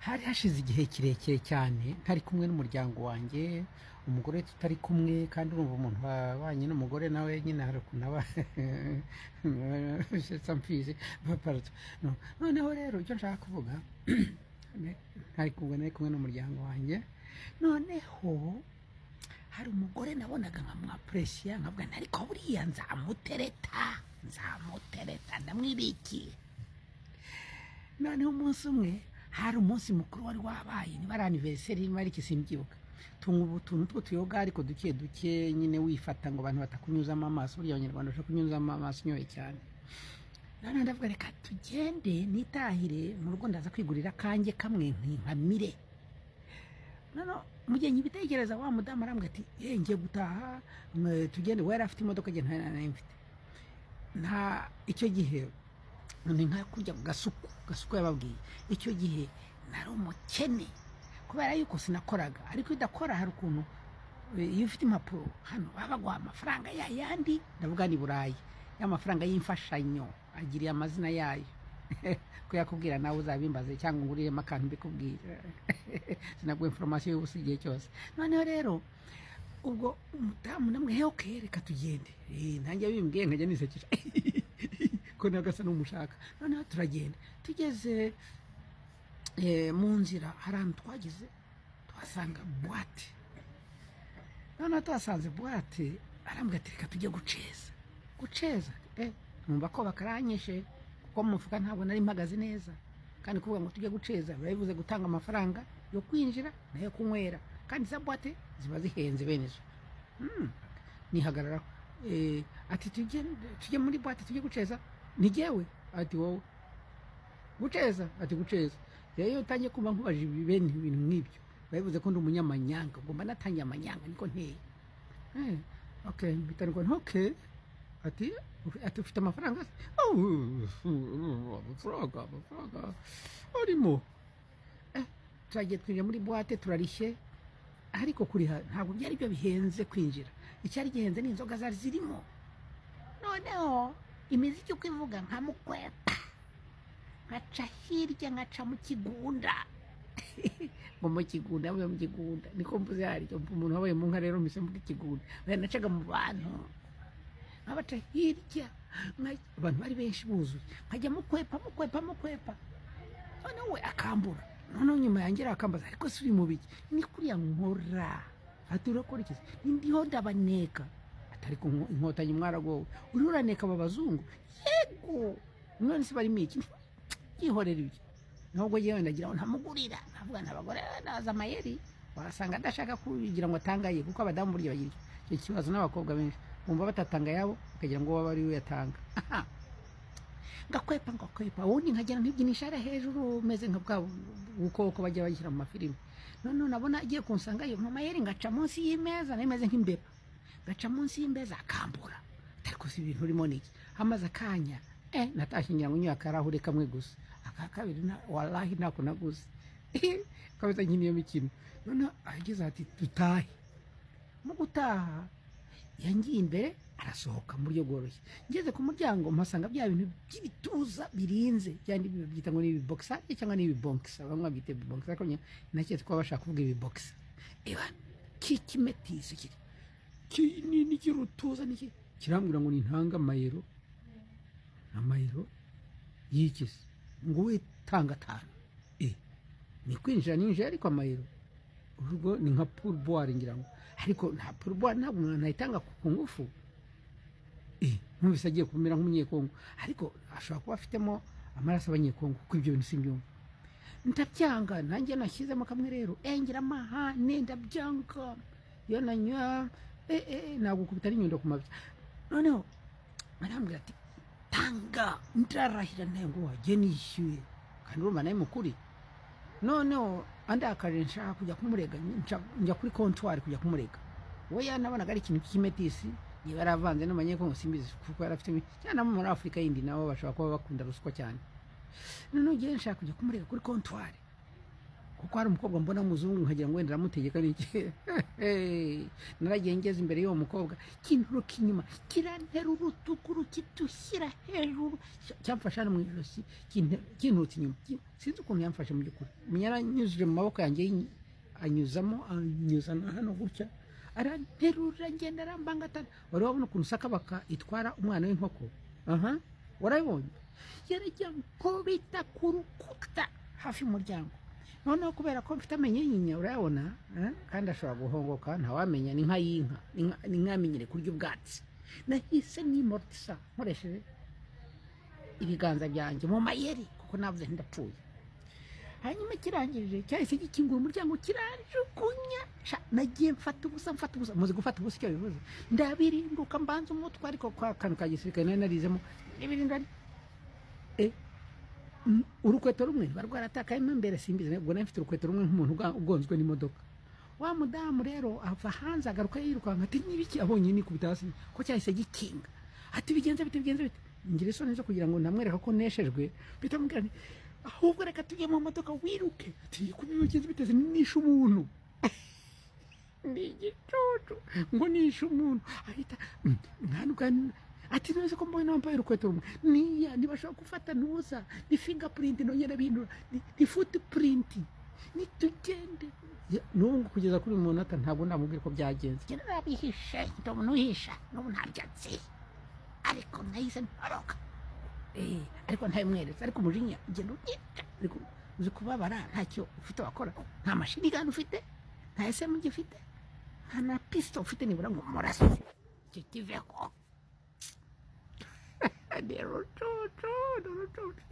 Hari hashize igihe kirekire cyane ntari kumwe n'umuryango wanjye, umugore tutari kumwe. Kandi urumva, umuntu wabanye n'umugore nawe nyine hari ukuntu aba mfizi. Noneho rero icyo nshaka kuvuga, ntari kumwe, nari kumwe n'umuryango wanjye. Noneho hari umugore nabonaga nkamwapprécier, nkavuga nti: "Ariko buriya nzamutereta, nzamutereta, ndamwibikiye." Noneho umunsi umwe hari umunsi mukuru wari wabaye, niba ari anniversaire, niba ari iki, simbyibuka. Tunywa utuntu tw'utuyoga, ariko duke duke nyine, wifata ngo abantu batakunyuzamo amaso. Burya Abanyarwanda bashobora kunyuzamo amaso unyoye cyane. Noneho ndavuga: "Reka tugende nitahire mu rugo, ndaza kwigurira akanjye kamwe nkamire." Noneho mu gihe nkibitekereza, wa mudamu arambwira ati: "Eh, ngiye gutaha, mwe tugende." We yari afite imodoka, njye nta nari mfite. Nta icyo gihe ni nka kurya Gasuku. Gasuku yababwiye, icyo gihe nari umukene kubera yuko sinakoraga. Ariko iyo udakora, hari ukuntu iyo ufite impapuro hano baba baguha amafaranga ya yandi, ndavuga ni Burayi, ya mafaranga y'imfashanyo agiriye amazina yayo. Ko yakubwira nawe uzabimbaze cyangwa nguriremo akantu mbikubwira, sinaguha information y'ubusa igihe cyose. Noneho rero ubwo umudamu namwe: "Okay, reka tugende." Nanjye bimbwiye nkajya nisekesha ko nagasa n'umushaka. Noneho turagenda, tugeze mu nzira hari ahantu twageze tuhasanga boîte. Noneho tuhasanze boîte, arambwira ati: "Reka tujye guceza." Guceza, numva ko bakaranyishe, kuko mu mufuka ntabwo nari mpagaze neza. Kandi kuvuga ngo tujye guceza biba bivuze gutanga amafaranga yo kwinjira nayo kunywera, kandi za boîte ziba zihenze bene zo. Nihagararaho. Ati: Tujye muri boîte, tujye guceza." Ni jyewe? Ati: "Wowe guceza?" Ati: "Guceza." Rero iyo utangiye kumva nkubajije bene ibintu nk'ibyo, biba bivuze ko ndi umunyamanyanga, ubwo mba natangiye amanyanga, niko nteye. Okay, mpita ngo: "Okay." Ati: "Ufite amafaranga se?" "Oh, amafaranga arimo." Turagiye, twinjira muri boîte, turarishye. Ariko kuriha ntabwo byari byo bihenze kwinjira, icyari gihenze ni inzoga zari zirimo. Noneho imiziki uko ivuga, nkamukwepa, nkaca hirya, nkaca mu kigunda, ngo mu kigunda, mvuye mu kigunda, niko mvuze. Harya umuntu wabaye mu nka rero mpise mvuga ikigunda. Oya, nacaga mu bantu, nkabaca hirya, abantu bari benshi buzuye, nkajya mukwepa, mukwepa, mukwepa. Noneho we akambura. Noneho nyuma yanjye akambaza: "Ariko si uri mu biki?" Ni kuriya nkora. Ati: "Urakora iki?" "Ndiho ndabaneka." Ati: "Ariko Inkotanyi mwaragowe, uriho uraneka aba bazungu?" "Yego." "None se barimo iki?" "Yihorera ibyo." Nubwo yewe ndagira ngo ntamugurira, ntavuga nta abagore naza amayeri, wasanga adashaka kugira ngo atangaye, kuko abadamu burya bagira icyo kibazo n'abakobwa benshi bumva batatanga ayabo, bakagira ngo waba ari we yatanga. Aha. Ngakwepa, ngakwepa, ubundi nkagera nkibyinisha hariya hejuru, meze nka bwa bukoko bajya bashyira mu mafilimi. Noneho nabona agiye kunsangayo, mu mayeri ngaca munsi y'imeza, nayo imeze nk'imbeba, ngaca munsi y'imeza, akambura. Ariko si ibintu urimo niki? Hamaze akanya, natashye ngira ngo nyoye akarahure kamwe gusa, aka kabiri na wallahi ntako naguze kabisa nkina iyo mikino. Noneho ageze ati: "Dutahe." Mu gutaha yangiye imbere, arasohoka mu buryo bworoshye. Ngeze ku muryango mpasanga bya bintu by'ibituza birinze, byandi babyita ngo ni ibibokisa cyangwa ni ibibonkisa, bamwe babyita ibibokisa, ariko naketse ko baba bashaka kuvuga ibibokisa. Eba kikimetisi kiri kinini cy'urutuza niki, kirambwira ngo nintanga amayero. Amayero yikize? Ngo: "We tanga atanu." Ni kwinjira, ninjira, ariko amayero ubwo ni nka pourboire ngira ngo, ariko nta pourboire, ntabwo umuntu ayitanga ku ngufu. Numvise agiye kumera nk'Umunyekongo, ariko ashobora kuba afitemo amaraso y'Abanyekongo, kuko ibyo bintu simbyumva. Ndabyanga, nanjye nashyizemo kamwe rero, ngira amahane, ndabyanga. Iyo nanywa, nagukubita n'inyundo ku mabya. Noneho arambwira ati: "Tanga." Ndarahira nawe ngo wajye nishyuye, kandi urumva nawe mukuri. Noneho andakaje, nshaka kujya kumurega, njya kuri comptoir kujya kumurega. We yanabonaga ari ikintu cy'imetisi, niba yaravanze n'Abanyekongo simbizi, kuko yari afite cyane abo muri Afurika yindi, nabo bashobora kuba bakunda ruswa cyane. Noneho ngiye nshaka kujya kumurega kuri comptoir. Kuko hari umukobwa mbona w'umuzungu, nkagira ngo wenda aramutegeka n'iki. Naragiye, ngeze imbere y'uwo mukobwa, kinturuka inyuma, kirantera urutugu, rukitushyira hejuru, cyamfashe hano mu ijosi, kinturutse inyuma. Sinzi ukuntu yamfashe mu by'ukuri. Yaranyujije mu maboko yanjye, anyuzamo, anyuzana hano gutya, aranterura, ngenda arambangatana. Wari wabona ukuntu sakabaka itwara umwana w'inkoko? Aha warabibonye? Yarajya nkubita ku rukuta hafi y'umuryango. Noneho kubera ko mfite amenyo y'inyinya, urayabona, eh? Kandi ashobora guhongoka, ntawamenya, ni nka y'inka, ni inka yamenyereye kurya ubwatsi. Nahise nimortisa nkoresheje ibiganza byanjye mu mayeri, kuko navuze ndapfuye. Hanyuma kirangije, cyahise gikingura umuryango, kiranjugunya. Sha, nagiye mfata ubusa, mfata ubusa. Muzi gufata ubusa icyo bivuze? Ndabirinduka, mbanza umutwe, ariko kwa kantu ka gisirikare nari narizemo n'ibirindwa. Urukweto rumwe ruba rwaratakayemo imbere, simbizi. Ubwo nari mfite urukweto rumwe nk'umuntu ugonzwe n'imodoka. Wa mudamu rero ava hanze, agaruka yirukanka, ati: "N'ibiki?" Abonye nikubita hasi, ko cyahise gikinga, ati: "Bigenze bite? Bigenze bite?" Ngira isoni zo kugira ngo ndamwereka ko neshejwe, mpita mubwira nti: "Ahubwo reka tujye mu modoka wiruke." Ati: "Ko bigenze biteze?" "Nishe umuntu." Ni igicucu ngo nishe umuntu. Ahita nta nubwo ati: "Ntuzi ko mbona wambaye urukweto rumwe?" Niya ntibashobora gufata ntuza, ni fingerprint, nongera bindura ni footprint, nitugende. N'ubu kugeza kuri uyu munota ntabwo ndamubwira ko byagenze. Njye narabihishe, ndi umuntu uhisha. N'ubu ntabyo nzi, ariko nahise ntoroka. Ariko ntabimweretse, ariko umujinya ugenda unyica. Ariko uzi kubabara ntacyo ufite wakora? Nta machine gun ufite, nta SMG ufite, nta na pistol ufite nibura ngo umurase icyo kiveho. Ni urucucu, ni urucucu.